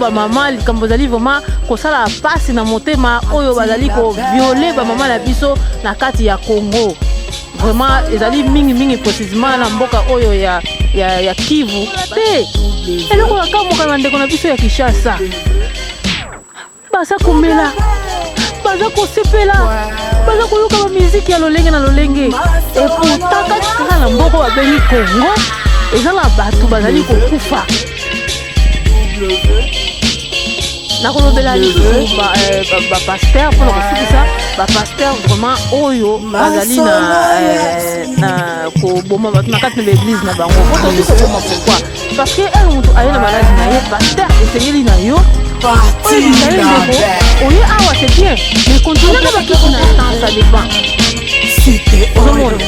bamama, likambo ezali vraiment kosala mpasi na motema, oyo bazali koviole bamama na biso na kati ya Congo. Vraiment ezali mingi mingi précisément na mboka oyo ya Kivu te. Eloko ya kamwaka, bandeko na biso ya Kinshasa baza komela, baza kosepela, baza koyoka bamiziki ya lolenge na lolenge. Et pourtant kaka na mboka babengi Congo, eza na bato bazali kokufa. Nakolobela lisusu bapasteur mpona kosukisa. Bapasteur vraiment oyo bazali na koboma bato na kati na baeglise na bango, po toki koboma. Pourquoi? Parce que ere moto aye na maladi na ye, pasteur esengeli na yo oyebisa ye: "Ndeko, oye awa, c'est bien, mais continue kaka bakisi na temps." Ça dépend, ozomona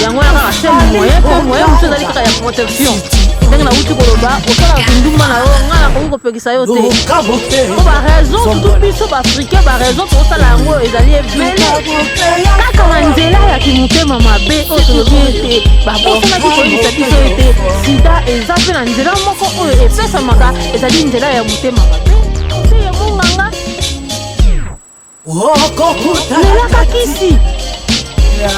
yango wana kaka seul moyen. Mpe moyen mosusu ezali kaka ya protection, ndenge nauti koloba. Osalaka kindumba na yo, ngai nakoki kopekisa yo te, po baraison, surtout biso baafricain, baraison tosala yango ezali ebele kaka na nzela ya kimotema mabe oyo tolobi ete babosanaki koyebisa biso ete sida eza mpe na nzela moko oyo epesamaka, ezali nzela ya motema mabe. Te, monganga, melaka kisi,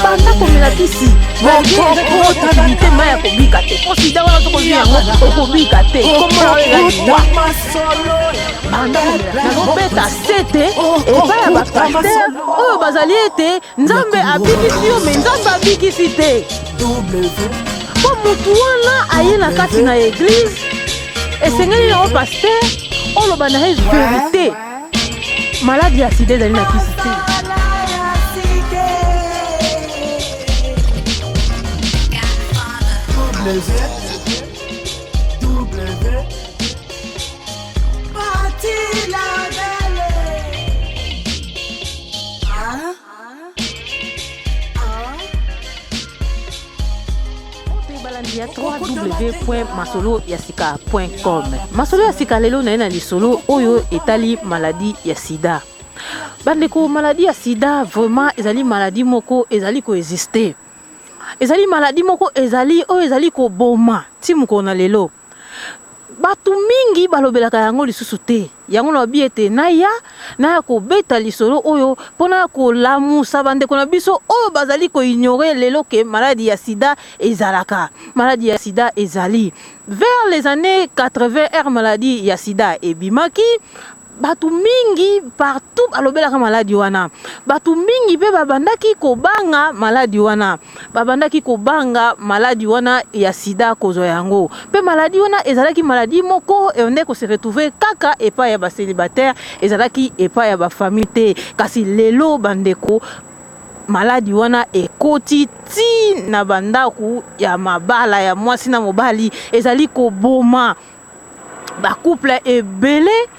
banda komela kisi malgré eza possibilité mai ya kobika te, po sida wana soki ozwi yango okobika te, komona oyo eza liwa. Banda komela. Nazobeta sete epai ya bapasteur oyo bazali ete Nzambe abikisi yo, mais Nzambe abikisi te, mpo motu wana aye na kati na église. Esengeli yango pasteur oloba na ye vérité: maladi ya sida ezali na kisi te. W W Patti la belle. Ah ah. Balandi ya www.masoloyasika.com, Masolo ya Sika, lelo naye na lisolo oyo etali maladi ya sida. Bandeko, maladi ya sida vraiment ezali maladi moko ezali koexiste, ezali maladi moko ezali oyo ezali koboma ti mokolo na lelo. Bato mingi balobelaka yango lisusu te. Yango nalobi ete naya kobeta lisolo oyo mpona kolamusa bandeko na biso oyo bazali koignore lelo ke maladi ya sida ezalaka. Maladi ya sida ezali vers les années 80. Ere maladi ya sida ebimaki, bato mingi partout balobelaka maladi wana. Bato mingi mpe babandaki kobanga maladi wana, babandaki kobanga maladi wana ya sida, kozwa yango. Mpe maladi wana ezalaki maladi moko nde kose retrouve kaka epai ya bacélibataire, ezalaki epai ya bafamille te. Kasi lelo, bandeko, maladi wana ekoti ti na bandako ya mabala ya mwasi na mobali, ezali koboma bacouple ebele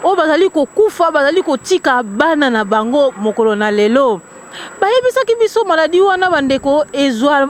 oyo bazali kokufa, bazali kotika bana na bango. Mokolo na lelo bayebisaki biso maladi wana, bandeko,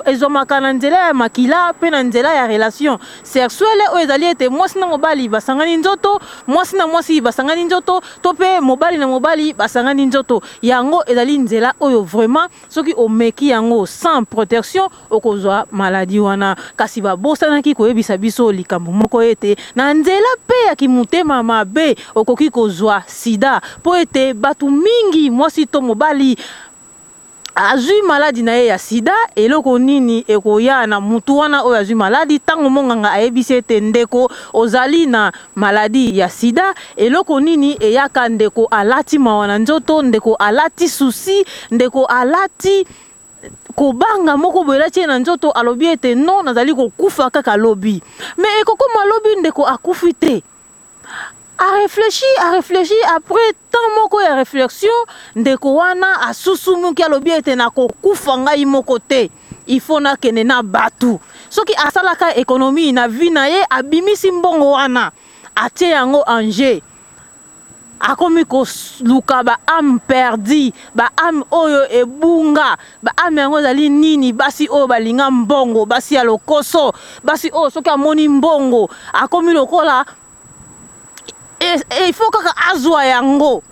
ezwamaka na nzela ya makila mpe na nzela ya relation sexuelle, oyo ezali ete mwasi na mobali basangani nzoto, mwasi na mwasi basangani nzoto, to mpe mobali na mobali basangani nzoto. Yango ezali nzela oyo vraiment soki omeki yango sans protection, okozwa maladi wana. Kasi babosanaki koyebisa biso likambo moko ete na nzela mpe ya kimotema mabe okoki kozwa sida, mpo ete bato mingi, mwasi to mobali azwi maladi na ye ya sida, eloko nini ekoya na mutu wana oyo azwi maladi? Ntango monganga ayebisi ete: "Ndeko, ozali na maladi ya sida", eloko nini eyaka? Ndeko alati mawa na nzoto, ndeko alati souci, ndeko alati kobanga moko boye elati ye na nzoto. Alobi ete: "Non, nazali kokufa kaka lobi." Mais ekokoma lobi, ndeko akufi te. Aréfléchi, aréfléchi, après temps moko ya réflexion, ndeko wana asusumuki, alobi ete: "Nakokufa ngai moko te, il faut nakende na bato." Soki asalaka économie na vie na ye, abimisi mbongo wana, atie yango en jeu, akomi koluka baâme perdue, baâme oyo ebunga. Baâme yango ezali nini? Basi oyo balinga mbongo, basi ya lokoso, basi oyo soki amoni mbongo akomi lokola il faut kaka azwa yango.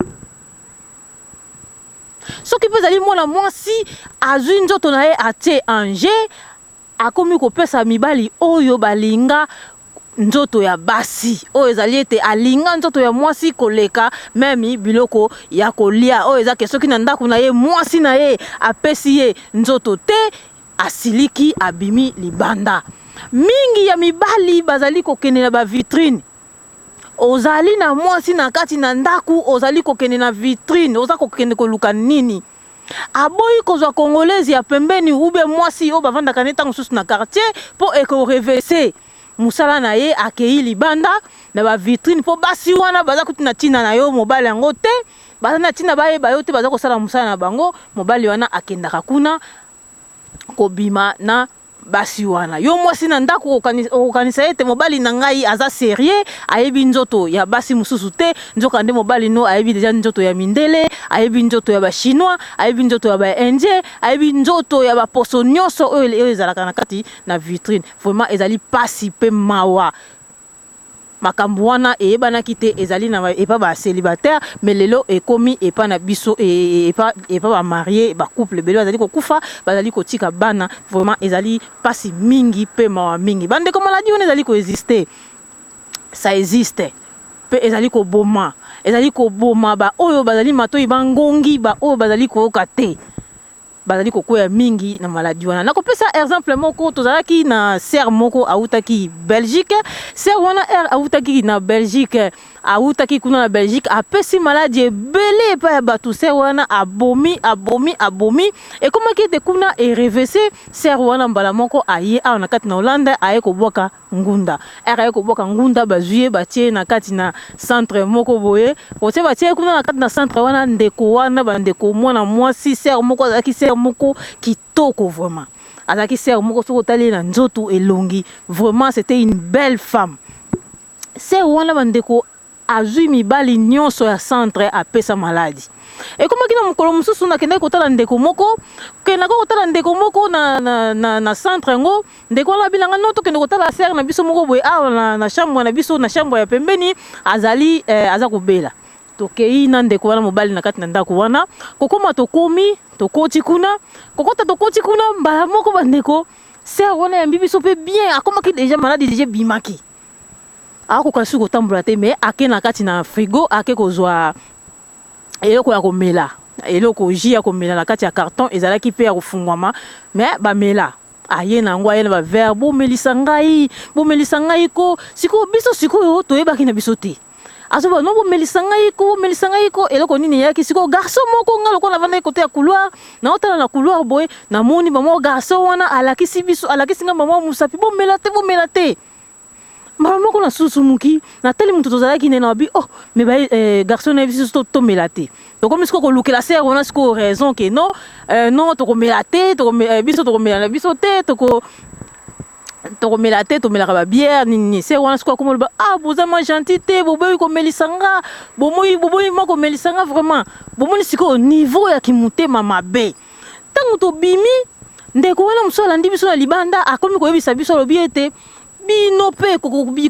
Soki mpe ezali mwana mwasi, azwi nzoto na ye, atie en jeu, akomi kopesa mibali oyo balinga. nzoto ya basi, oyo ezali ete alinga nzoto ya mwasi koleka meme biloko ya kolia, oyo eza ke soki na ndako na ye mwasi na ye apesi ye nzoto te, asiliki, abimi libanda. Mingi ya mibali bazali kokende na ba vitrine. Ozali na mwasi na kati na ndako, ozali kokende na vitrine, oza kokende koluka nini? Aboyi kozwa Congolaise ya pembeni ou bien mwasi oyo bavandaka ne ntango mosusu na quartier mpo ekorevese mosala na ye. Akei libanda na ba vitrine mpo basi wana baza kutu na ntina na yo mobali yango te, baza na ntina bayeba yo te, baza kosala mosala na bango. Mobali wana akendaka kuna kobima na basi wana. Yo mwasi na ndako, okokanisa ete mobali na ngai aza sérieux, ayebi nzoto ya basi mosusu te. Nzoka nde mobali no ayebi déjà nzoto ya mindele, ayebi nzoto ya ba Chinois, ayebi nzoto ya ba Indien, ayebi nzoto ya baposo nyonso oyo ezalaka na kati na vitrine. Vraiment, ezali pasi mpe mawa. Makambo wana eyebanaki te ezali na epa ba célibataire, mais lelo ekomi epa na biso, epa ba marié. Ba couple ebele bazali kokufa, bazali kotika bana. Vraiment, ezali mpasi mingi mpe mawa mingi, bandeko. Maladie wana ezali koexiste, ça existe, mpe ezali koboma, ezali koboma baoyo bazali matoi bangongi, baoyo bazali koyoka te, bazali kokwea mingi na maladie wana. Nakopesa exemple moko. Tozalaki na sœur moko autaki Belgique. Sœur wana, r autaki na Belgique, autaki kuna na Belgique, apesi maladie ebele epai ya bato. Sœur wana abomi, abomi, abomi. Ekomaki ete kuna erevese sœur wana mbala moko aye awa na kati na Hollande, aye kobwaka ngunda. Ere aye kobwaka ngunda, bazwi ye, batie na kati na centre moko boye. Kotie, batie kuna na kati na centre wana. Ndeko wana, bandeko, mwana mwasi sœur moko azalaki sœur moko kitoko vraiment. Azalaki sœur moko, soki otali ye na nzoto, elongi, vraiment, c'était une belle femme. Sœur wana, bandeko, azwi mibali nyonso ya centre, apesa maladie. Ekomaki na mokolo mosusu, nakendaki kotala ndeko moko, kendaki kotala ndeko moko na centre yango. Ndeko wana abilanga no, tokende kotala sœur na biso moko boye awa na chambre na biso, na chambre ya pembeni, azali aza kobela. Tokei na ndeko wana mobali na kati na ndako wana. Kokóma, tokomi, tokoti kuna, kokota, tokoti kuna mbala moko, bandeko, sœur wana yambi biso mpe bien. Akomaki déjà maladie, déjà ebimaki, akoka lisusu kotambola te, mais ake na kati na frigo, ake kozwa eloko ya komela, eloko jus ya komela na kati ya carton, ezalaki mpe ya kofungwama, mais bamela. Aye na yango, aye na ba verre: "Bomelisa ngai, bomelisa ngai ko." Sikoyo biso, sikoyo toyebaki na biso te. Azoba: "No, bomelisa ngai ko, bomelisa ngai ko." Eloko nini eyaki? Sikoyo garçon moko, nga lokola navandaki côté ya couloir, naotala na couloir boye, namoni bamwa garçon wana alakisi biso, alakisi nga bamwa mosapi: "Bomela te, bomela te." Mbala moko nasusumuki, natali moto tozalaki nde na babi: "Oh, mais ba garçon na biso, tomela te." Tokomi sikoyo kolukela sœur wana sikoyo raison ke non, non, tokomela te, biso tokomela na biso te, tokomela te, tomelaka ba bière nini nini. Sœur wana sikoyo akoma oloba: "Ah, boza ma gentil te, boboyi komelisa nga, bomoyi, boboyi ma komelisa nga." Vraiment, bomoni sikoyo niveau ya kimotema mabe. Ntango tobimi, ndeko wana mosusu alandi biso na libanda, akomi koyebisa biso, alobi ete bino mpe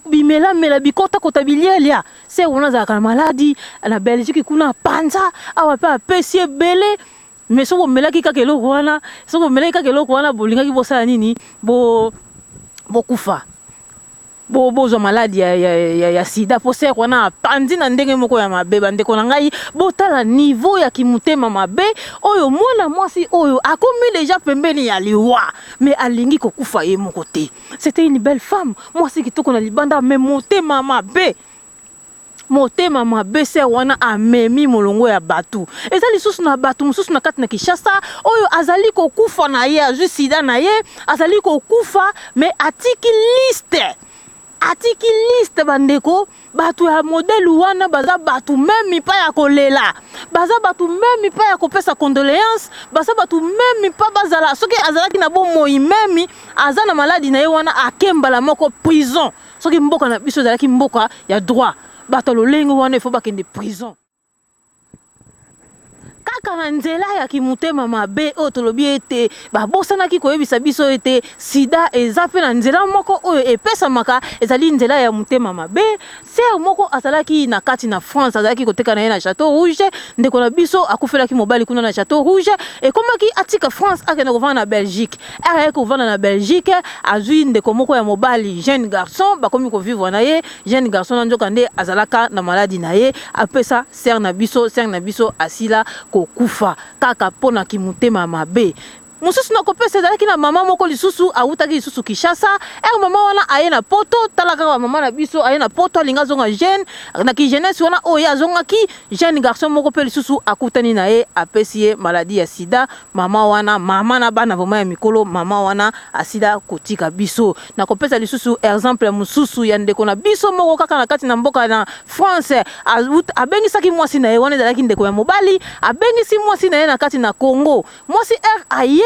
bimelamela, bikotakota, bilialia. Sœur wana azalaka na maladie na Belgique kuna, panza awa mpe apesi ebele. Mais soki bomelaki kaka eloko wana, soki bomelaki kaka eloko wana, bolingaki bosala nini? Bokufa, bozwa maladie ya sida, mpo sœur wana apandi na ndenge moko ya mabe. Bandeko na ngai, botala niveau ya kimotema mabe oyo. Mwana mwasi oyo akomi déjà pembeni ya liwa, mais alingi kokufa ye moko te. C'était une belle femme, mwasi kitoko na libanda, mais motema mabe, motema mabe. Sœur wana amemi molongo ya bato. Eza lisusu na bato mosusu na kati na Kinshasa oyo azali kokufa na ye, azwi sida na ye, azali kokufa, mais atiki liste, atiki liste. Bandeko, bato ya modèle wana baza bato même pas ya kolela, baza bato même pas ya kopesa condoléance, baza bato même pas bazala. Soki azalaki na bomoi, même aza na maladie na ye wana, akembala moko prison. Soki mboka na biso ezalaki mboka ya droit, bato ya lolenge wana ifo bakende prison. Kaka na nzela ya kimotema mabe oyo tolobi ete babosanaki koyebisa biso ete sida eza mpe na nzela moko oyo epesamaka, ezali nzela ya motema mabe. Sœur moko azalaki na kati na France, azalaki koteka na ye na Chateau Rouge. Ndeko na biso akufelaki mobali kuna na Chateau Rouge, ekomaki atika France akende kovanda na Belgique. Ere ayaki kovanda na Belgique, azwi ndeko moko ya mobali, jeune garçon, bakomi kovivre na ye. Jeune garçon na nzoka nde azalaka na maladi na ye, apesa sœur na biso, sœur na biso asila kokufa kaka mpo na kimotema mabe. Mosusu na kopesa ezalaki na mama moko lisusu awutaki lisusu Kinshasa. Ere mama wana aye na poto, tala kaka ba mama na biso, aye na poto alingi azonga jeune na ki jeunesse wana oyo ye azongaki jeune garçon moko mpe lisusu akutani na ye apesi ye maladie ya sida. Mama wana, mama na bana vraiment ya mikolo, mama wana asila kotika biso. Nakopesa lisusu exemple mosusu ya ndeko na biso moko kaka na kati na mboka na France, abengisaki mwasi na ye, wana ezalaki ndeko ya mobali, abengisi mwasi na ye na kati na Congo. Mwasi heure aye,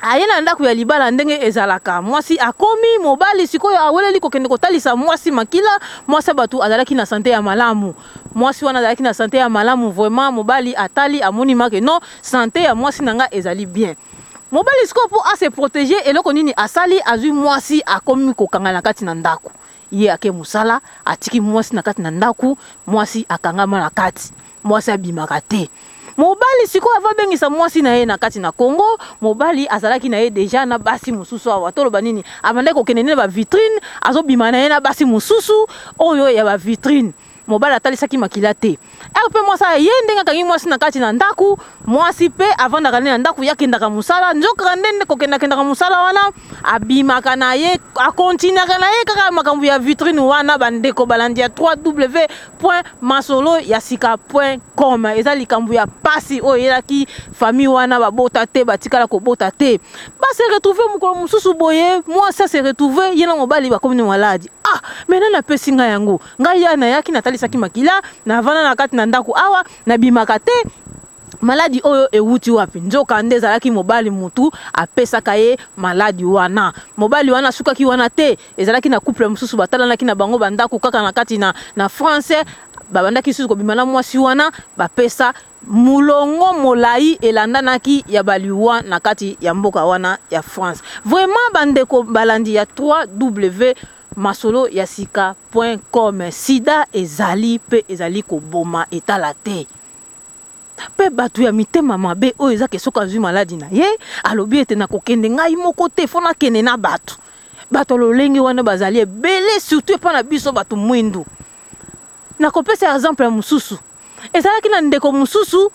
aye na ndako ya libala ndenge ezalaka, mwasi akomi, mobali sikoyo aweleli kokende kotalisa mwasi makila. Mwasi ya bato azalaki na sante ya malamu, mwasi wana azalaki na sante ya malamu vraiment. Mobali atali, amoni make non, sante ya mwasi na nga ezali bien. Mobali sikoyo mpo a se proteger, eloko nini asali? Azwi mwasi, akomi kokanga na kati na ndako. Ye ake mosala, atiki mwasi na kati na ndako, mwasi akangama na kati, mwasi abimaka te. Mobali sikoyo ava abengisa mwasi na ye na kati na Congo, mobali azalaki na ye deja na basi mosusu awa. Toloba nini? Abandaki kokende nde na ba vitrine, azobima na ye na basi mosusu oyo ya ba vitrine. Mobali atalisaki makila te. Ere mpe mwasi aye, ndenge akangi mwasi na kati na ndako, mwasi mpe avandaka nde na ndako, ye akendaka mosala. Nzokaka nde nde kokendakendaka mosala wana, abimaka na ye, akontinuaka na ye kaka makambo ya vitrine wana. Bandeko balandi ya 3w point masolo ya sika point com, eza likambo ya pasi oyo eyelaki famille wana. Babota te, batikala kobota te. Ba se retrouve mokolo mosusu boye, mwasi ase retrouve, ye na mobali bakomi na maladi. Ah, mais nani apesi ngai yango? Ngai ya nayaki natalisaki makila, navanda na kati na ndako awa, nabimaka te, maladi oyo ewuti wapi? Nzoka nde ezalaki mobali mutu apesaka ye maladi wana. Mobali wana asukaki wana te, ezalaki na couple mosusu batalanaki na bango bandako kaka na kati na France, babandaki lisusu kobima na mwasi wana, bapesa mulongo molai elandanaki ya baliwa na kati ya mboka wana ya France. Vraiment bandeko balandi ya 3W masolo ya sika point com, sida ezali pe ezali koboma etala te. Pe bato ya mitema mabe oyo eza ke soki azwi maladi na ye, alobi ete nakokende ngai moko te, fo nakende na bato. Bato ya lolenge wana bazali ebele, surtout epa na biso bato mwindu. Nakopesa exemple mosusu. Ezalaki na ndeko mosusu,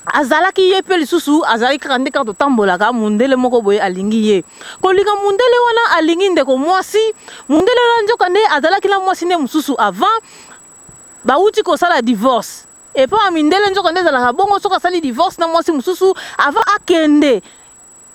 azalaki ye pe lisusu, azalaki kaka nde kaka totambolaka, mundele moko boye alingi ye. Kolinga mundele wana alingi ndeko mwasi, mundele wana nzoka nde azalaki na mwasi nde mosusu avant, bawuti kosala divorce. Epa ya mindele nzoka nde ezalaka bongo, soki asali divorce na mwasi mosusu, avant akende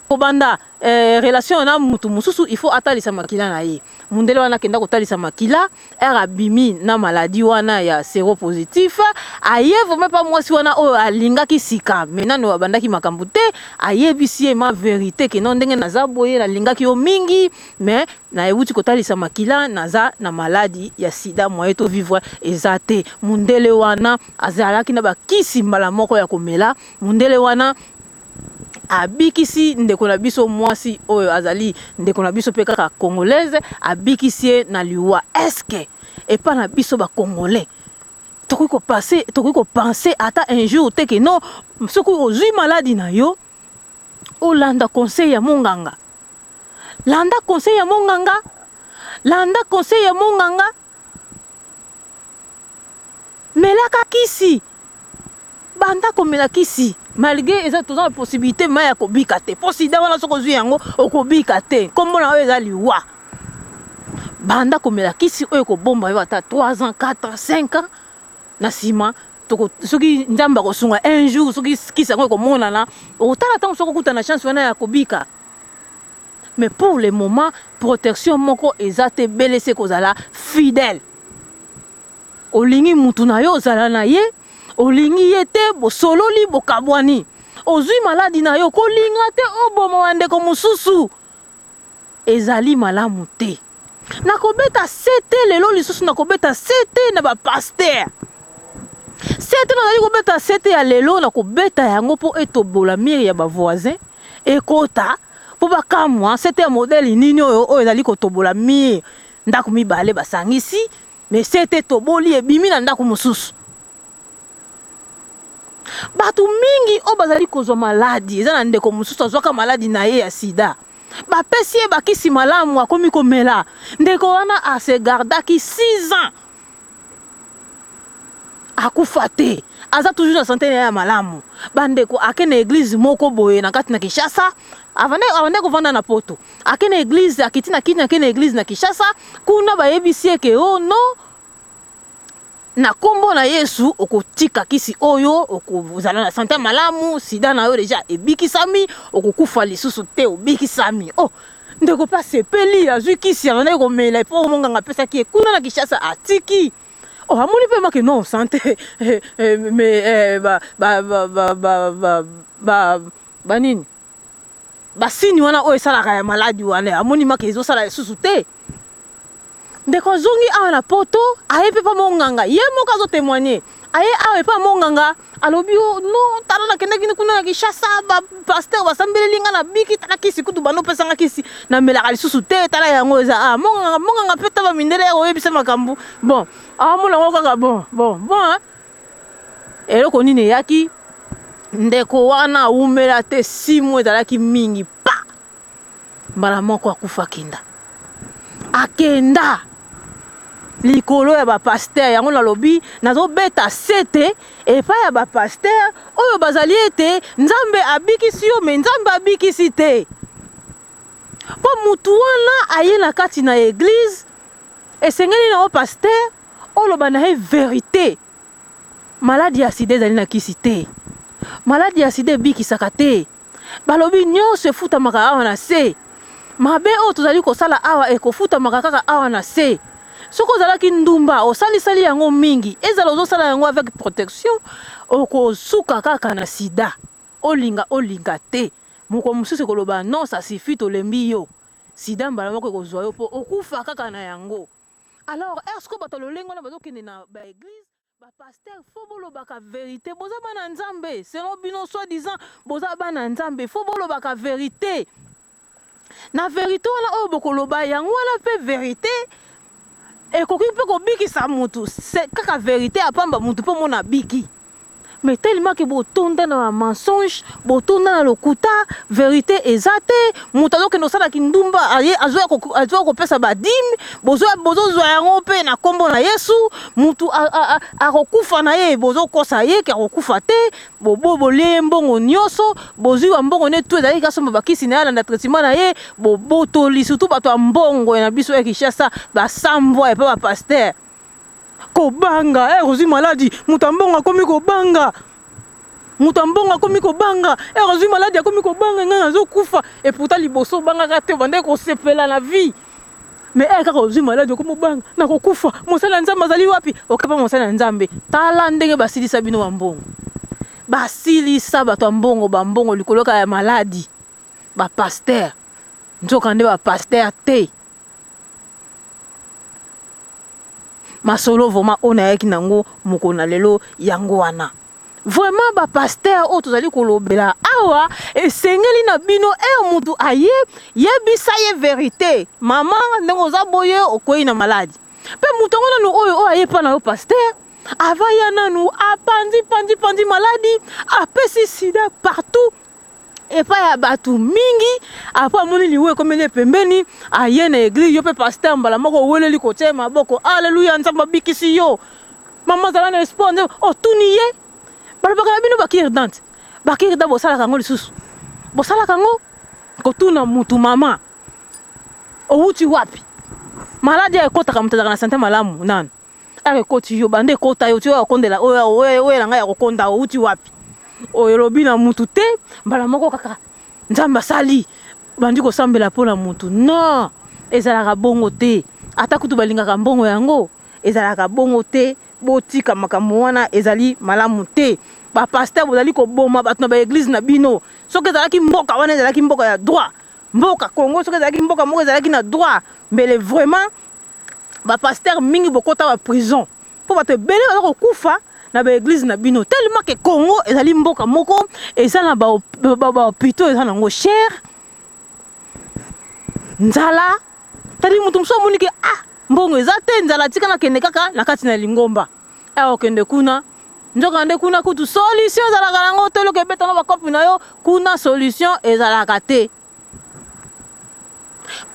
kobanda relation na mutu mosusu, il faut atalisa makila na ye. Mundele wana akenda kotalisa makila, ere abimi na maladie wana ya seropositif, aye vraiment pa mwasi wana oyo alingaki sika, mais nanu abandaki makambo te, ayebisi ye ma verite ke non, ndenge naza boye, nalingaki yo mingi, mais nayewuti kotalisa makila, naza na maladi ya sida, moyen to vivre eza te. Mundele wana azalaki na bakisi mbala moko ya komela. Mundele wana abikisi ndeko na biso mwasi oyo azali ndeko na biso mpe kaka congolaise, abikisi ye na liwa. Est-ce epa na biso ba congolais tokoki kopase, tokoki kopense ata un jour te ke non, soki ozwi maladi na yo, olanda conseil ya monganga, landa conseil ya monganga, landa conseil ya monganga, melaka kisi, banda komela kisi, malgré eza toza na possibilité ma ya kobika te, po sida wana soki ozwi yango okobika te, nkombo na oyo eza liwa. Banda komela kisi oyo ekobomba yo ata 3 ans, 4 ans, 5 ans na nsima, soki Nzambe akosunga un jour, soki kisi yango ekomonana, okotala ntango soki okuta na chance wana ya kobika. Mais pour le moment protection moko eza te, belese kozala fidèle. Olingi mutu na yo, ozala na ye, olingi ye te, bosololi, bokabwani. Ozwi maladi na yo, kolinga te oboma bandeko mosusu, ezali malamu te. Nakobeta sete lelo lisusu, nakobeta sete na ba pasteur. Sete nazali kobeta sete ya lelo, na kobeta yango mpo etobola mire ya bavoisin ekota mpo bakamwa sete ya modele nini oyo oyo ezali kotobola mire. Ndako mibale basangisi, me sete etoboli ebimi na ndako mosusu. Bato mingi oyo bazali kozwa maladi, eza na ndeko mosusu azwaka maladi na ye ya sida, bapesi ye bakisi malamu, akomi komela. Ndeko wana ase gardaki 6 ans, akufa te, aza toujours na sante na ye ya malamu. Bandeko, ake na eglise moko boye na kati na Kinshasa, avande kovanda na Poto, ake na eglise, akiti na kini, ake na eglise na Kinshasa. Kuna bayebisi ye ke oh non, na kombo na Yesu okotika kisi oyo, okozala na sante malamu, sida na yo deja ebikisami, okokufa lisusu te, obikisami. Oh, ndeko mpe asepeli, azwi kisi abandaki komela mpo monganga apesaki ye kuna na Kinshasa, atiki. Oh, amoni mpe make non sante eh, eh, mais eh, ba ba ba ba ba ba ba banini basini wana oyo esalaka ya maladi wana, amoni make ezosala lisusu te. Ndeko azongi awa na Poto, aye mpe pa monganga, ye moko azotémoigne, aye awa epa monganga, alobi o non, tala, nakendaki kuna na Kinshasa, bapasteur basambeleli nga, na biki, tala kisi kutu bando opesanga kisi, namelaka lisusu te, tala yango eza. Ah, monganga, monganga mpe ta bamindele ya koyebisa makambo, bon, amona yango kaka bon bon bon, hein? Eloko nini eyaki? Ndeko wana awumela te, simu ezalaki mingi pa mbala moko akufa, akenda, akenda likolo ya bapasteur. Yango nalobi, nazobeta sete epai ya bapasteur oyo bazali ete Nzambe abikisi yo, me Nzambe abikisi te, mpo mutu wana aye na kati na eglise. Esengeli na yo pasteur oloba na ye verité: maladi ya sida ezali na kisi te, maladi ya sida ebikisaka te. Balobi nyonso efutamaka awa na se. Mabe oyo tozali kosala awa ekofutamaka kaka awa na se. Soki ozalaki ndumba, osalisali yango mingi, ezala ozosala yango avec protection, okosuka kaka na sida. Olinga olinga te, moko mosusu ekoloba non, ça suffit, tolembi yo. Sida mbala moko ekozwa yo mpo okufa kaka na yango. Alors est ce que bato ya lolenge wana bazokende na baeglise? Bapasteur, faut bolobaka verité. Boza bana Nzambe, selon bino soi disant boza bana Nzambe, faut bolobaka verité. Na verité wana oyo bokoloba yango wana mpe verité ekoki mpe kobikisa mutu. Kaka verité ya pamba, mutu mpe omona abiki. Mais tellement ke botonda na bamensonge, botonda na lokuta, verité eza te. Moto azokende kosala kindumba, aye azwa kopesa badîme, bozozwa yango mpe na nkombo na Yesu. Motu akokufa na ye, bozokosa ye ke akokufa te. Bobo bolie ye mbongo nyonso, bozwi bambongo ne tu ezalaki kasomba bakisi na ye, alanda traitement na ye, bobotoli. Surtout bato ya mbongo na biso ya Kinshasa basambwa epa bapasteur. Kobanga ere ozwi maladi, moto ya mbongo akomi kobanga, moto ya mbongo akomi kobanga ere ozwi maladi, akomi kobanga ngai nazokufa. Et pourtant liboso obangaka te, obandaki kosepela na vie, mais ere kaka ozwi maladi, okomi obanga nakokufa, mosali ya Nzambe azali wapi? Okapa mosali ya Nzambe. Tala ndenge basilisa bino bambongo, basilisa bato ya mbongo bambongo likolo kaka ya maladi. Bapasteur nzoka nde bapasteur te. Masolo vraiment oyo nayaki nango mokolo na lelo yango wana. Vraiment, bapasteur oyo tozali kolobela awa, esengeli na bino eyo mutu aye, yebisa ye verité: mama, ndenge oza boye, okwei na maladi. Mpe moto yango nanu oyo oyo aye mpa na yo pasteur, ava ya nanu apanzi panzi panzi maladi, apesi sida partout epai ya bato mingi. Apres amoni liwa ekomeli ye pembeni, aye na eglise. Yo mpe pasteur, mbala moko oweleli kotia ye maboko: alleluya, Nzambe abikisi yo, mama, azala na espoir. Nzambe otuni ye, balobaka na bino bacure-dent, bacure-dent bosalaka yango lisusu, bosalaka yango kotuna mutu: mama, owuti wapi? Maladi ya ekɔtaka moto azalaka na sante malamu nanu aka ekoti yo, banda ekota yo ti oyo akondela oyo na ngai ya kokonda, owuti wapi? Oyo elobi na mutu te, mbala moko kaka Nzambe asali, bandi kosambela mpo na mutu. Non, ezalaka bongo te. Ata kutu balingaka mbongo yango, ezalaka bongo te. Botika makambo wana, ezali malamu te. Bapasteur bozali koboma bato na baeglise na bino. Soki ezalaki mboka wana ezalaki mboka ya droit, mboka Congo soki ezalaki mboka moko ezalaki na droit, mbele vraiment bapasteur mingi bokota baprison, mpo bato ebele baza kokufa. na ba église na bino, tellement que Congo ezali mboka moko eza na ba hôpitaux eza nango cher, nzala. Tadi moto mosusu amoni ke ah, mbongo eza te, nzala, tika nakende kaka na kati na lingomba. Awa okende kuna, nzoka nde kuna kutu solution ezalaka nango te. Eloko ebetanga bakopi na yo kuna, solution ezalaka te.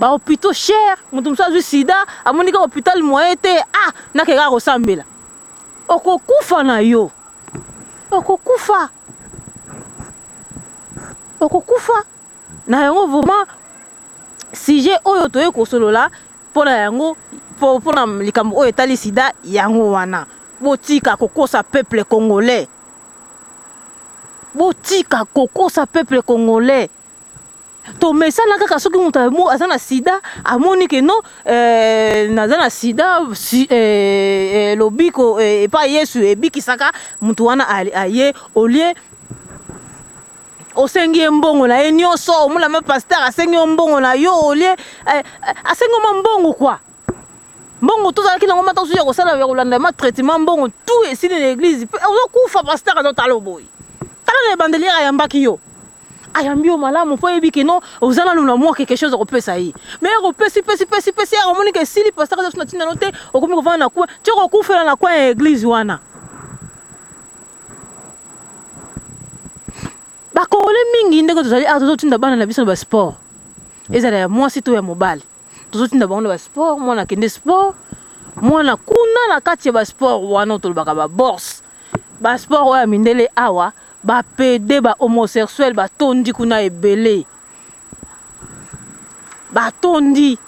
Bahôpitaux cher, moto mosusu azwi sida, amoni kaka hôpital moyen te, ah, nake kaka kosambela. Okokufa na yo, okokufa, okokufa na yango. Vraiment, sujet oyo toye kosolola mpona yango, mpona likambo oyo etali sida, yango wana. Botika kokosa peuple congolais, botika kokosa peuple congolais. Tomesana kaka soki moto aza na sida, amoni ke non, naza na sida, si, lobiko epai Yesu ebikisaka. Moto wana aye, olie osengi ye mbongo na ye nyonso. Omona pasteur asengi yo mbongo na yo, olie asengi yo ma mbongo kwa mbongo tozalaki nango, mata osusu ya kosala, ya kolanda ma traitement, mbongo tout esili na église. Mpe ozokufa, pasteur azotala boye. Tala na ebandeli, ayambaki yo, ayambi yo malamu mpo oyebi ke non, oza nanu na mwa quelque chose akopesa ye. Mais akopesi, pesi, pesi, pesi, akomoni ke esili, pasteur aza so na ntina no te. Okomi kovanda na coin, ti okokufela na coin ya église wana. Bakongole mingi, ndenge tozali awa, tozotinda bana na biso na basport, ezala ya mwasi to ya mobali, tozotinda bango na basport. Mwana akende sport, mwana kuna na kati ya basport wana, tolobaka babourse, basport oyo ya mindele awa, bapédés, bahomosexuel batondi kuna ebele, batondi.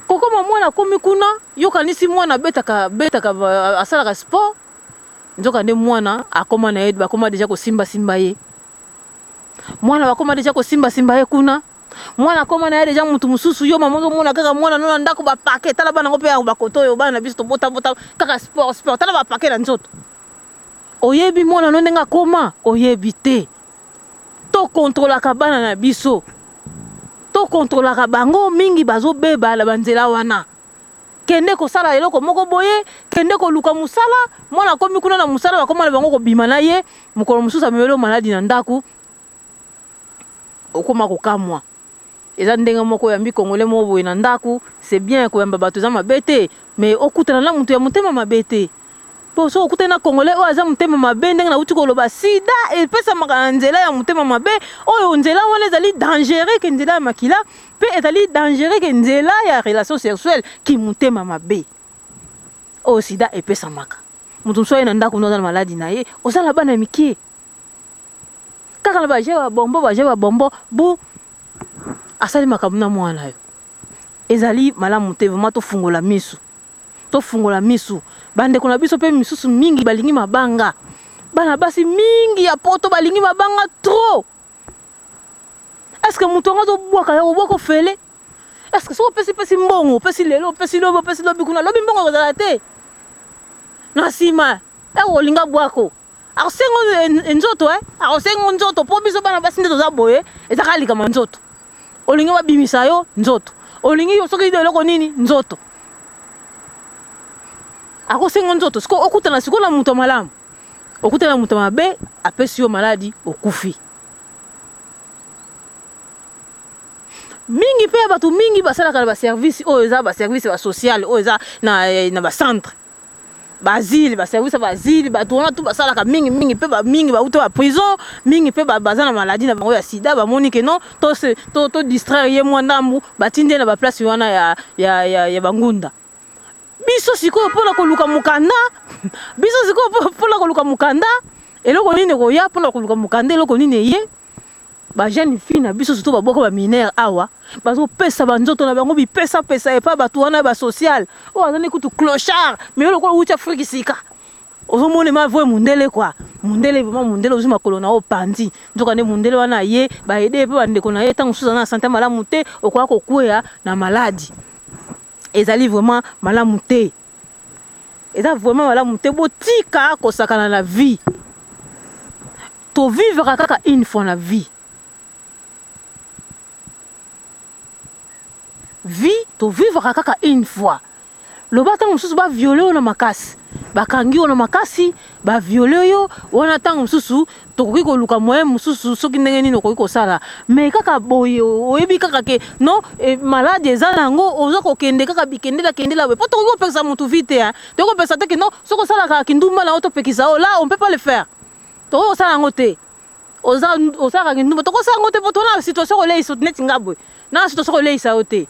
Kokoma mwana akomi kuna, yokanisi mwana abetaka betaka, asalaka sport, nzoka nde mwana akoma na ye, bakoma déjà kosimbasimba ye. Mwana bakoma déjà kosimbasimba ye kuna, mwana akoma na ye déjà mutu mosusu. Yo mama ozomona kaka mwana no na ndako, bapake. Tala bana yango mpe ya bakoto oyo, bana na biso tobotabota kaka sport, sport. Tala bapake na nzoto. Oyebi mwana no ndenge akoma? Oyebi te. Tokontrolaka bana na biso, tokontrolaka bango mingi. Bazobeba na banzela wana. Kende kosala eloko moko boye, kende koluka mosala. Mwana akomi kuna na mosala, bakoma na bango kobima na ye. Mokolo mosusu amemeli maladi na ndako, okóma kokamwa. Eza ndenge moko oyambi Congolais moko boye na ndako, c'est bien koyamba bato, eza mabe te, mais okutana na moto ya motema mabe te. Mpo soki okutani na Congolais oyo aza motema mabe, ndenge nauti koloba, sida epesamaka na nzela ya motema mabe. Oyo nzela wana ezali dangereux ke nzela ya makila, mpe ezali dangereux ke nzela ya relation sexuelle. Ki motema mabe oyo sida epesamaka. Moto mosusu aye na ndako no, aza na maladi na ye, oza na bana mike, kaka na baje babombo, baje babombo bu asali makambo na mwana yo, ezali malamu te. Vraiment, tofungola miso, tofungola miso. Bandeko na biso mpe misusu mingi balingi mabanga. Bana basi mingi ya Poto balingi mabanga trop. Est ce que moto yango azobwaka ya kobwaka ofele? Est ce que soki opesi pesi mbongo, opesi lelo, opesi lobi, opesi lobi kuna, lobi mbongo ekozala te na nsima, ekolinga bwako, akosenga nzoto, akosenga nzoto? Mpo biso bana basi nde toza boye, ezaka likama nzoto. Olingi babimisa yo nzoto, olingi soki eloko nini, nzoto, akosenga nzoto. Sikoyo okutana sikoyo na moto ya malamu, okutana na moto ya mabe, apesi yo maladi, okufi. Mingi mpe ya bato mingi basalaka na baservice oyo eza baservice basocial, oyo eza na bacentre, baasile, baservice ya baasile. Bato wana tu basalaka mingi mingi mpe mingi bauta baprison, mingi mpe baza na maladi na bango ya sida. Bamoni ke non, to distraire ye mwa ndambu, batindi ye na baplace wana ya bangunda. Biso sikoyo mpona koluka mokanda, biso sikoyo mpona koluka mokanda, eloko nini ekoya mpona koluka mokanda? Eloko nini eye? Bajeune fille na biso, surtout babwaka baminere awa, bazopesa banzoto na bango bipesapesa epa bato wana basocial oyo azali kutu clochard. Mais yo lokola wuti Afrique sika, ozomona ma vrai mundele quoi, mundele vraiment mundele. Ozwi makolo na yo, pandi, nzoka nde mundele wana ye baaider mpe bandeko na ye. Ntango mosusu aza na santé malamu te, okoka kokweya na maladi. Ezali vraiment malamu te, eza vraiment malamu te. Botika kosakana na vie. Tovivre kaka une fois na vie. Vie, tovivre kaka une fois. Loba ntango mosusu baviole oyo na makasi. Bakangi yo na makasi, ba violer yo, wana ntango mosusu tokoki koluka moyen mosusu soki ndenge nini okoki kosala. Mais kaka boye oyebi kaka ke non eh, maladi eza na yango, oza kokende kaka bikendela kendela boye. Po tokoki kopekisa mutu vie te, hein. Tokoki kopekisa te ke non soki osalaka kindumba na yo topekisa yo, là on peut pas le faire. Tokoki kosala yango te. Oza osalaka kindumba, tokosala yango te po toza na situation koleisa neti nga boye. Na situation koleisa yo te.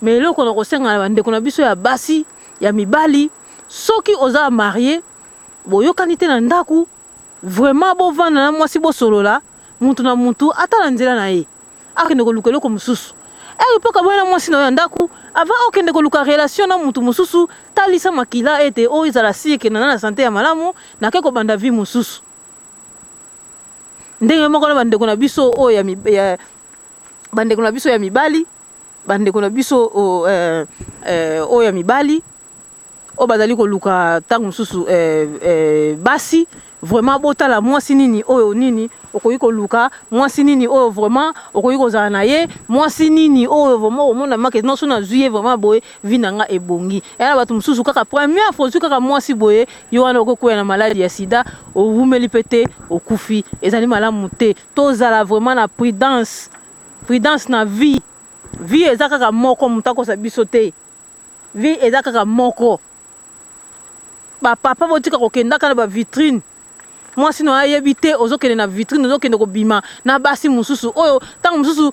Mais eloko na kosenga na bandeko na biso ya basi, ya mibali, soki oza marie, boyokani te na ndaku, vraiment bovanda na mwasi bosolola, mutu na mutu atala nzela na ye. Akende koluka eloko mosusu. Heure mpo okabwani na mwasi na yo ya ndaku, avant okende koluka relation na mutu mosusu, talisa makila ete oyo ezala sur que naza na sante ya malamu, nake kobanda vie mosusu. Ndenge moko na bandeko na biso oyo ya bandeko na biso ya mibali, bandeko na biso oyo ya mibali oyo bazali koluka ntango mosusu basi, vraiment botala mwasi nini oyo nini okoki koluka, mwasi nini oyo vraiment okoki kozala na ye, mwasi nini oyo vraiment omona make non so nazwi ye vraiment boye vie na nga ebongi. Eya na bato mosusu kaka première fois ozwi kaka mwasi boye, yo wana okokwea na maladi ya sida, owumeli mpe te okufi. Ezali malamu te. Tozala vraiment na prudence, prudence na vie. Vie eza kaka moko, moto akosa biso te. Vie eza kaka moko. Ba papa botika kokendaka na ba vitrine. Mwasi na ayebi te ozokende na vitrine, ozokende kobima na basi mosusu oyo ntango mosusu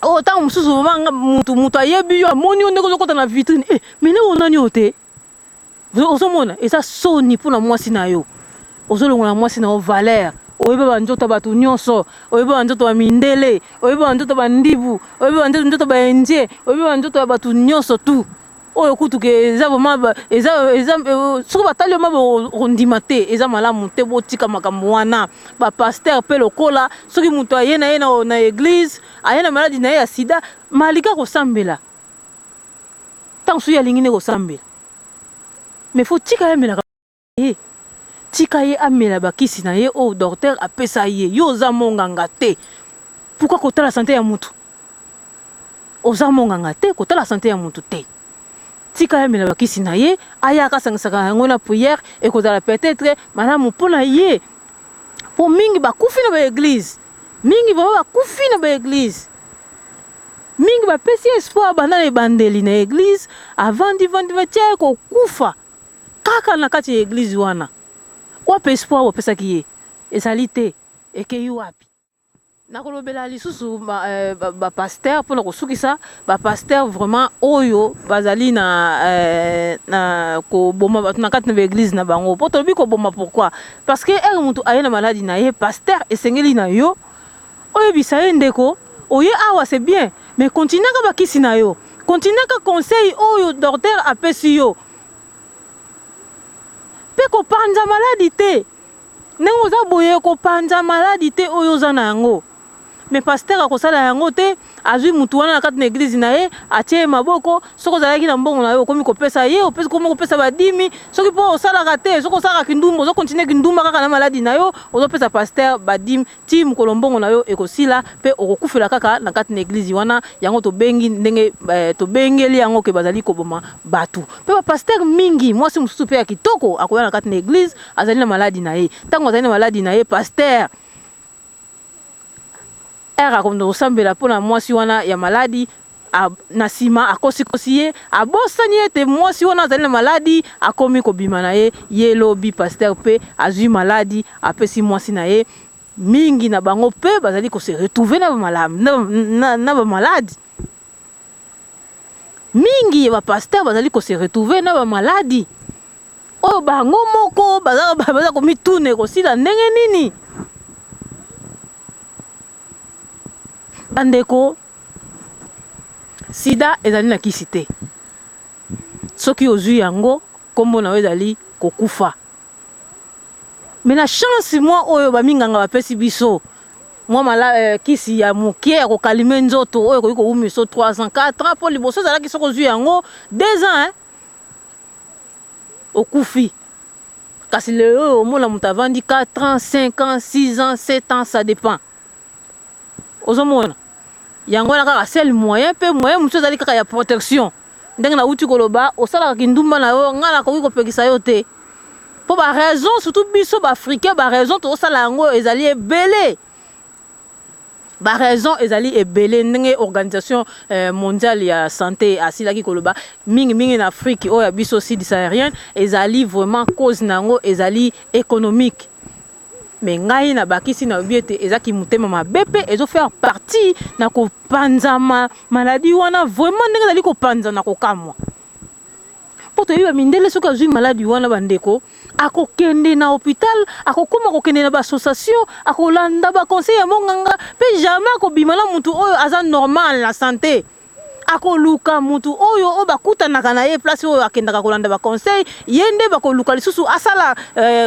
oyo ntango mosusu vraiment mutu mutu ayebi yo, amoni yo ndenge ozokota na vitrine, eh mais nde onani yo te. Ozomona eza soni mpona mwasi na yo. Ozolongola mwasi na yo valeur. Oyebi ba nzoto ya bato nyonso, oyebi ba nzoto ya mindele, oyebi ba nzoto ba ndibu, oyebi ba nzoto ba indien, oyebi ba nzoto ya bato nyonso tout. Oyo kutu ke eza vraiment eza eza soki batali yo ma okondima te, eza malamu te. Botika makambo wana. Ba pasteur pe lokola soki moto aye na ye na église, aye na maladi na ye ya sida, malika kosambela. Ntango soki alingi nde kosambela, mais faut tika ye amelaka ye, tika ye amela bakisi na ye oyo docteur apesa ye. Yo oza monganga te, pourquoi kotala sante ya mutu? Oza monganga te, kotala sante ya mutu te. Tika ye amela bakisi na ye, ayaka asangisaka yango na prière, ekozala peut-être malamu mpona ye. Po mingi bakufi na ba église, mingi vraiment bakufi na ba église. Mingi bapesi espoir banda na ebandeli na église, avandi vandi tia ye kokufa kaka na kati ya église wana. Wapi espoir bapesaki ye? Ezali te, ekei wapi? Nakolobela lisusu ba pasteur mpona kosukisa. Ba pasteur vraiment oyo bazali na koboma bato na kati na ba église na bango. Po tolobi koboma pourquoi? Parce que heure mutu aye na maladi na ye, pasteur esengeli na yo oyebisa ye ndeko oye awa c'est bien, mais continuaka bakisi na yo, continuaka conseil oyo docteur apesi yo, mpe kopanza maladi te. Ndenge oza boye kopanza maladi te oyo oza na yango. Mais pasteur akosala yango te, azwi mutu wana na kati na église na ye, atie ye maboko. Soki ozalaki na mbongo na yo, okomi kopesa ye, opesi, okomi kopesa badimi. Soki mpo osalaka te, soki osalaka kindumba, ozokontinue kindumba kaka na maladi na yo, ozopesa pasteur badimi ti mokolo mbongo na yo ekosila, mpe okokufela kaka na kati na église wana. Yango tobengi ndenge tobengeli yango ke bazali koboma bato. Mpe bapasteur mingi, mwasi mosusu mpe ya kitoko akoya na kati na église, azali na maladi na ye. Ntango azali na maladi na ye, pasteur ere akomda kosambela mpona mwasi wana ya maladi, na nsima akosikosi ye, abosani ete mwasi wana azali na maladi, akomi kobima na ye. Ye lobi pasteur mpe azwi maladi, apesi mwasi na ye. Mingi na bango mpe bazali kose retrouver na bamaladi. Mingi ya bapasteur bazali kose retrouver na bamaladi oyo bango moko baza komituna ekosila ndenge nini. Bandeko, sida ezali na kisi te. Soki ozwi yango, nkombo na yo ezali kokufa. Mais na chance mwa oyo baminganga bapesi biso mwa kisi ya mokie ya kokalime nzoto oyo ekoki kowumisa 3 ans 4 ans, mpo liboso ezalaki soki ozwi yango 2 ans, hein, okufi. Kasi lelo oyo omona moto avandi 4 ans, 5 ans, 6 ans, 7 ans, ça dépend. Ozomona yango wana kaka seul moyen, mpe moyen mosusu ezali kaka ya protection. Ndenge nauti koloba, osalaka kindumba na yo, ngai nakoki kopekisa yo te. Mpo ba raison, surtout biso ba africain, ba raison tozosala yango ezali ebele. Ba raison ezali ebele ndenge organisation mondiale ya santé asilaki koloba mingi mingi na Afrique oyo ya biso sud saharienne ezali vraiment cause na yango ezali économique. Mais ngai nabakisi nalobi ete eza kimotema mabe mpe ezo faire partie na kopanzama maladie wana vraiment ndenge ezali kopanza na kokamwa. Mpo toyebi ba mindele soki azwi maladi wana bandeko akokende na hôpital, akokoma kokende na ba association, akolanda ba conseil ya monganga mpe jamais akobima na mutu oyo aza normal na santé. Akoluka mutu oyo oyo bakutanaka na ye place oyo akendaka kolanda ba conseil, ye nde bakoluka lisusu asala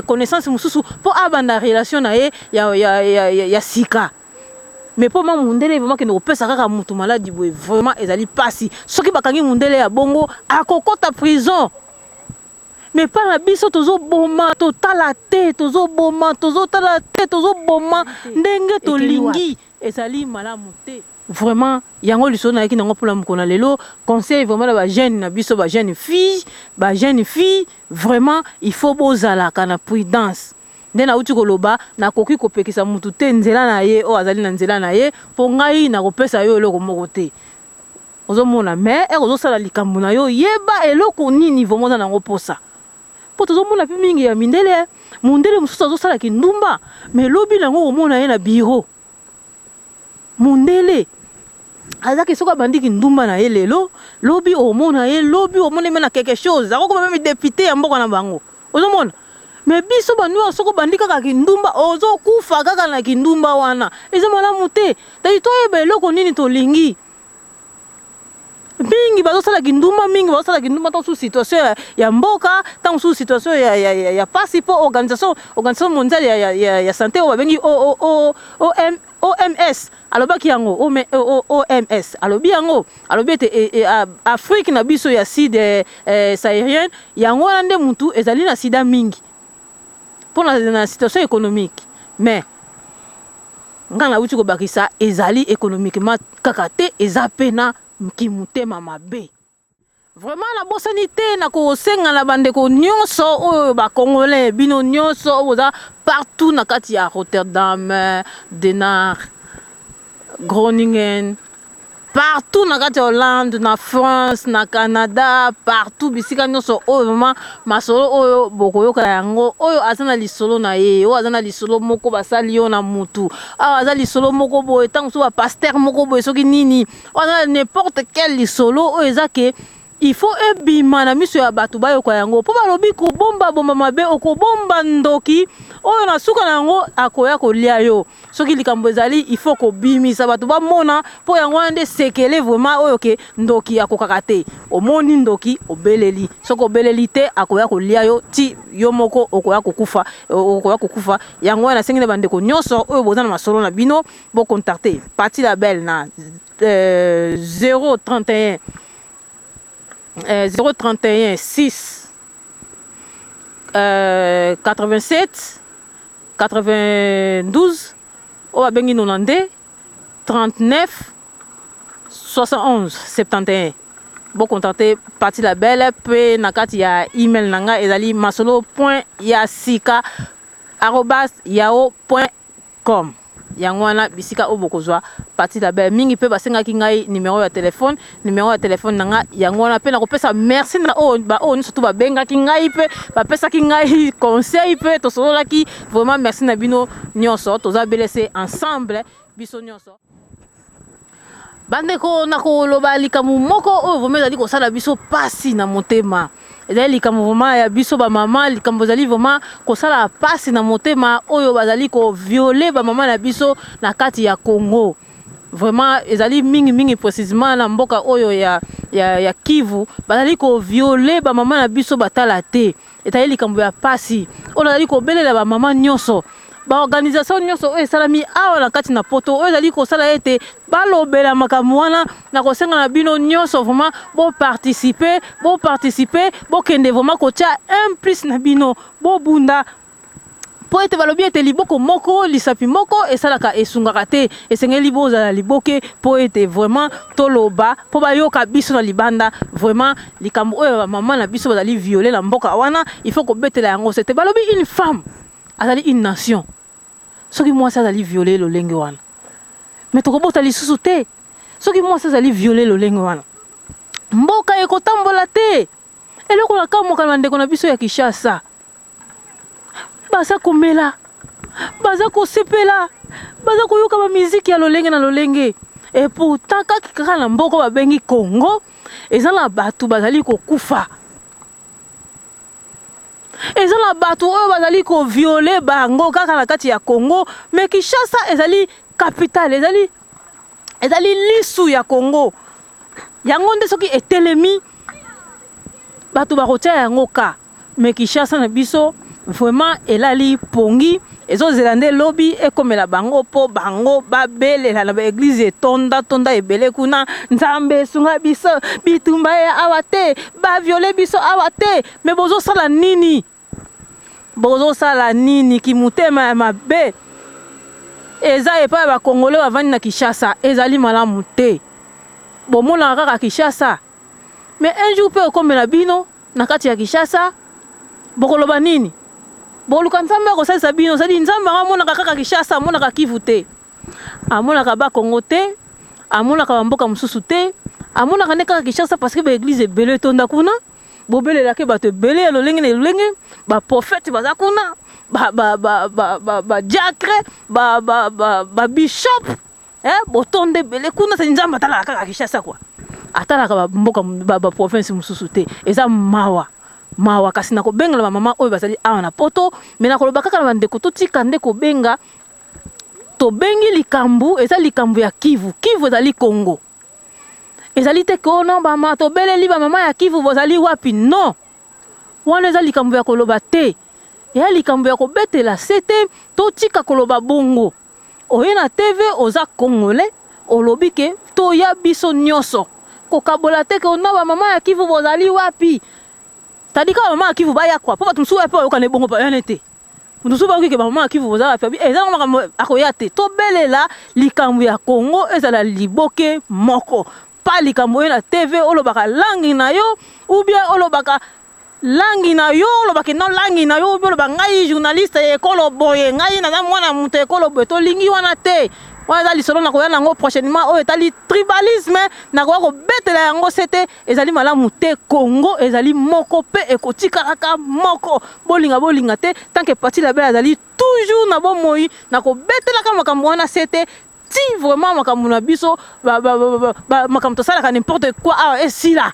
connaissance mosusu mpo abanda relation na ye ya sika. Mais mpo ma mundele vraiment akende kopesa kaka mutu maladi boye vraiment ezali pasi. Soki bakangi mundele ya bongo akokota prison. Mais pa na biso tozoboma, totala te, tozoboma, tozotala te, tozoboma ndenge tolingi, ezali malamu te. Vraiment yango lisolo nayaki nango mpona mokolo na lelo. Conseil vraiment na ba jeune na biso, ba jeune fille, ba jeune fille, vraiment il faut bozalaka na prudence. Nde nauti koloba, nakoki kopekisa mutu te nzela na ye oyo azali na nzela na ye, mpo ngai nakopesa yo eloko moko te. Ozomona, mais ere ozosala likambo na yo, yeba eloko nini vraiment oza nango posa. Mpo tozomona mpe mingi ya mindele, mundele mosusu azosala kindumba, mais lobi nango omona ye na bureau. Mundele azaki soki abandi kindumba na ye lelo, lobi omona ye, lobi omona ye na quelque chose, akokoma meme député ya mboka na bango. Ozomona? Mais biso ba noir soki obandi kaka kindumba, ozokufa kaka na kindumba wana. Eza malamu te. Tadi toyeba eloko nini tolingi. Mingi bazosala kindumba, mingi bazosala kindumba ntango mosusu situation ya mboka, ntango mosusu situation ya pasi, mpo organisation mondiale ya santé oyo babengi OMS alobaki yango, OMS alobi yango, alobi ete Afrique na biso ya sud saharienne yango wana nde mutu ezali na sida mingi mpona na situation économique. Mais ngai nauti kobakisa ezali économiquement kaka te, eza mpe na kimotema mabe. Vraiment nabosani te na kosenga na bandeko nyonso oyo bacongolais, bino nyonso oyo boza partout na kati ya Rotterdam, Den Haag, Groningen, partout na kati ya Hollande, na France, na Canada, partout bisika nyonso oyo vraiment masolo oyo bokoyoka yango. Oyo aza na lisolo na ye, oyo aza na lisolo moko basali yo na mutu, awa aza lisolo moko boye, ntango mosusu bapaster moko boye, soki nini, oyo aza na n'importe quel lisolo oyo eza ke il faut ebima na miso ya bato bayoka yango. Mpo balobi kobomba bomba mabe, okobomba ndoki oyo na suka na yango akoya kolia yo. Soki likambo ezali, il faut kobimisa bato bamona, mpo yango wana nde sekele vraiment oyo ke ndoki akokaka te. Omoni ndoki, obeleli, soki obeleli te akoya kolia yo ti yo moko okoya kokufa, okoya kokufa. Yango wana nasengi na bandeko nyonso oyo boza na masolo na bino, bocontacte Pati Label na 031 031 6 87 92 oyo babengi 92 39 71 71. Bocontacte Pati Label mpe na kati ya email na ngai ezali masolo.yasika@yahoo.com. Yango wana bisika oyo bokozwa Pati Label. Mingi mpe basengaki ngai numero ya telefone, numero ya telefone na ngai yango wana. Mpe nakopesa merci na oyo baoyo nyonso tu babengaki ngai mpe bapesaki ngai conseil mpe tosololaki. Vraiment merci na bino nyonso, toza belese ensemble biso nyonso. Bandeko, nakoloba likambo moko oyo vraiment ezali kosala biso pasi na motema. Ezali likambo vraiment ya biso bamama, likambo ezali vraiment kosala pasi na motema, oyo bazali koviole bamama na biso na kati ya Congo. Vraiment ezali mingi mingi précisément na mboka oyo ya Kivu, bazali koviole bamama na biso batala te. Ezali likambo ya pasi oyo nazali kobelela bamama nyonso, baorganisation nyonso oyo esalami awa na kati na poto oyo ezali kosala ete balobela makambo wana. Na kosenga na bino nyonso vraiment boparticipe, boparticipe, bokende vraiment kotia un plus na bino, bobunda. Mpo ete balobi ete liboko moko, lisapi moko esalaka esungaka te, esengeli bozala liboke mpo ete vraiment toloba mpo bayoka biso na libanda. Vraiment likambo oyo ba mama na biso bazali viole na mboka wana, il faut kobetela yango sete. Balobi une femme azali une nation. Soki mwasi azali viole lolenge wana, mais tokobota lisusu te. Soki mwasi azali viole lolenge wana, mboka ekotambola te. Eloko na kamwaka na bandeko na biso ya Kinshasa, baza komela, baza kosepela, baza koyoka ba miziki ya lolenge na lolenge. Et pourtant kaka kaka na mboka babengi Congo, eza na bato bazali kokufa, eza na bato oyo bazali koviole bango kaka na kati ya Congo. Mais Kinshasa ezali capitale, ezali lisu ya Congo. Yango nde soki etelemi bato bakotia yango ka. Mais Kinshasa na biso vraiment elali pongi, ezozela nde lobi ekomela bango mpo bango babelela na baeglize etonda tonda ebele kuna, Nzambe esunga biso, bitumba ya awa te, baviole biso awa te. Mais bozosala nini? Bozosala nini? Kimutema ya mabe eza epai ya bakongole bavandi na Kinshasa, ezali malamu te. Bomonaka kaka Kinshasa, mais un jour mpe okomela bino na kati ya Kinshasa, bokoloba nini? Boluka Nzambe akosalisa bino. Zali Nzambe yango amonaka kaka Kinshasa, amonaka Kivu te, amonaka Bakongo te, amonaka bamboka mosusu te, amonaka nde kaka Kinshasa, parce que baeglize ebele etonda kuna, bobelelaki bato ebele ya lolenge na lolenge, baprofete baza kuna, badiacre, babishop, botonda ebele kuna. Se Nzambe atalaka kaka Kinshasa kwa, atalaka bamboka baprovince mosusu te. Eza mawa, mawa. Kasi nakobengela bamama oyo bazali awa na Poto, me nakoloba kaka na bandeko, totika nde kobenga. Tobengi likambo eza likambo ya Kivu. Kivu ezali Congo, ezali te kono bama tobeleli bamama ya Kivu bozali wapi? Non, wana eza likambo ya koloba te, eya likambo ya kobetela se te. Totika koloba bongo. Oye na TV, oza congolais, olobi ke toya biso nyonso, kokabola te ke ona bamama ya Kivu bozali wapi. Tadi kaka bamama ya Kivu baya kwa, mpo bato mosusu mpe bayokana ebongo bayane te. Moto mosusu bayoki ke bamama ya Kivu boza wapi, eza nango makambo akoya te. Tobelela likambo ya Congo ezala liboke moko, pa likambo oyo na TV olobaka langi na yo, ou bien olobaka langi na yo, olobaki no langi na yo, ou bien oloba ngai journaliste ya ekolo boye, ngai naza mwana moto ya ekolo boye. Tolingi wana te. Wana eza lisolo nakoya nango prochainement, oyo etali tribalisme, nakoya kobetela yango se te. Ezali malamu te. Congo ezali moko mpe ekotikalaka moko, bolinga bolinga te. Tant que Pati Label azali toujours na bomoi, nakobetelaka makambo wana se te ti vraiment makambo na biso, makambo tosalaka n'importe quoi awa esila.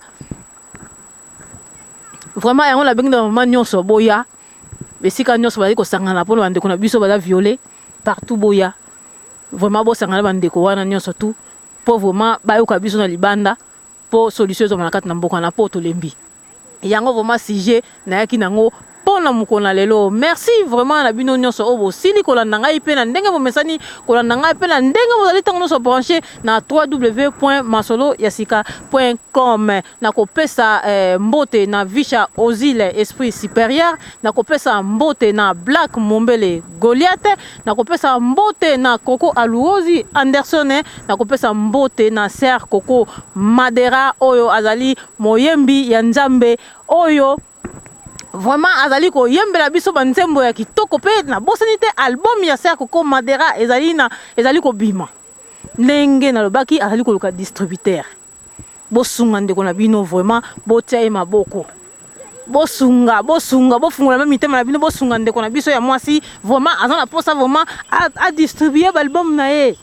Vraiment yango nabengi na mama nyonso, boya esika nyonso bazali kosangana mpona bandeko na biso baza viole partout. Boya vraiment, bosangana bandeko wana nyonso tu, mpo vraiment bayoka biso na libanda, mpo solution ezwama na kati na mboka na, mpo tolembi yango. Vraiment sujet nayaki nango mpo na mokolo na lelo. Merci vraiment na bino nyonso oyo bosili kolanda ngai, mpe na ndenge bomesani kolanda ngai, mpe na ndenge bozali ntango nyonso branché na www masolo ya sika com. Nakopesa mbote na Visha Ozile Esprit Supérieur, nakopesa mbote na Black Mombele Goliath, nakopesa mbote na Koko Aluozi Anderson, nakopesa mbote na Ser Koko Madera oyo azali moyembi ya Nzambe, oyo vraiment azali koyembela biso banzembo ya kitoko. Mpe nabosani te, album ya Ser Koko Madera ezali na ezali kobima. Ndenge nalobaki, azali koluka distributeur. Bosunga ndeko na bino, vraiment botia ye maboko, bosunga, bosunga, bofungola me mitema na bino, bosunga ndeko na biso ya mwasi. Vraiment aza na posa vraiment adistribue baalbum na ye.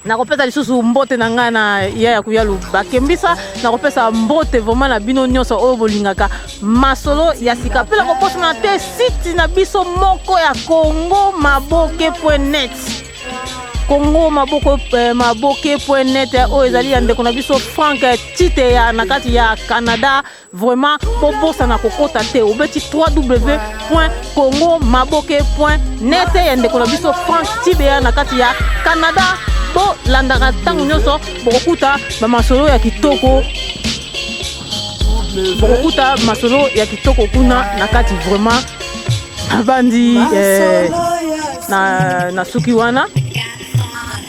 Nakopesa lisusu mbote na ngai na ya kuyalu bakembisa. Nakopesa mbote vraiment na bino nyonso oyo bolingaka Masolo ya Sika. Mpe nakobosana te site na biso moko ya Congo Maboke net, Congo Maboko, Maboke net, oyo ezali ya ndeko na biso Frank Titeya na kati ya Canada. Vraiment bobosana kokota te, obeti www congo maboke net ya ndeko na biso Frank Tibeya na kati ya Canada. Bolandaka ntango nyonso, bokokuta bamasolo ya kitoko, bokokuta masolo ya kitoko kuna na kati vraiment. Nabandi eh, na, na suki wana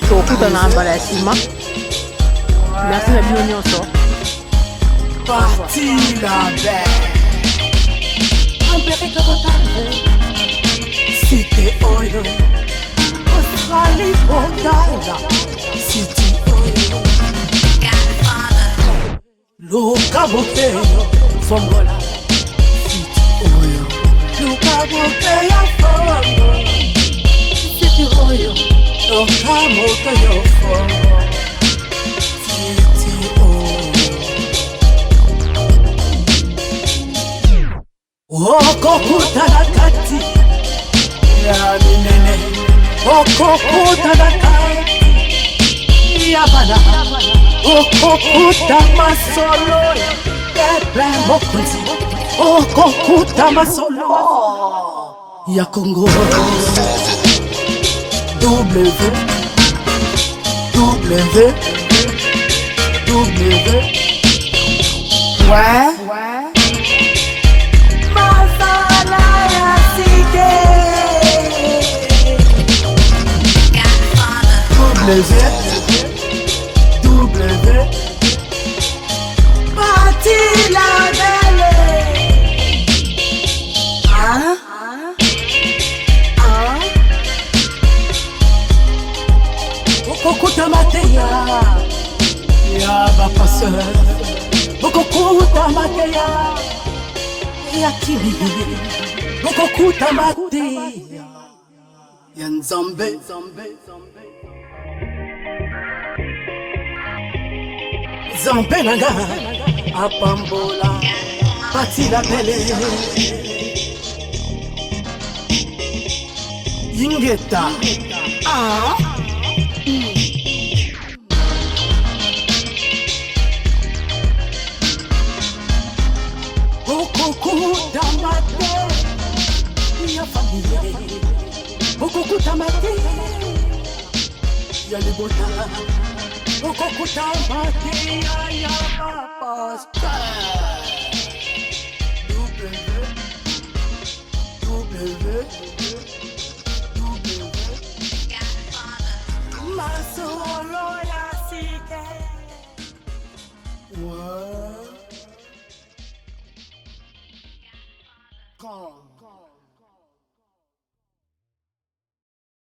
tokutana mbala ya nsima. Merci na bino nyonso. Parti la belle Amerika kotale Cité oyo Australie kotala City oyo Luka bokeyo fongola City oyo Luka bokeyo fongola City oyo Luka bokeyo fongola City oyo Okokutana kati ya minene, okokutana kati ya bana, okokuta masolo ya peple mokonzi, okokuta masolo ya Congo. W W W Ouais. Masala ya cité. W W Parti la belle. Ah ah. Okokuta mateya ya bapasteur, okokuta mateya ya kimi, okokuta mateya ya Nzambe. Nzambe na nga apambola Pati la belle. Ingeta. Ah. Okokuta mate ya famille, okokuta mate ya libota, okokuta mate ya bapasteur. W W W Masolo ya cité. Ouais. Quand.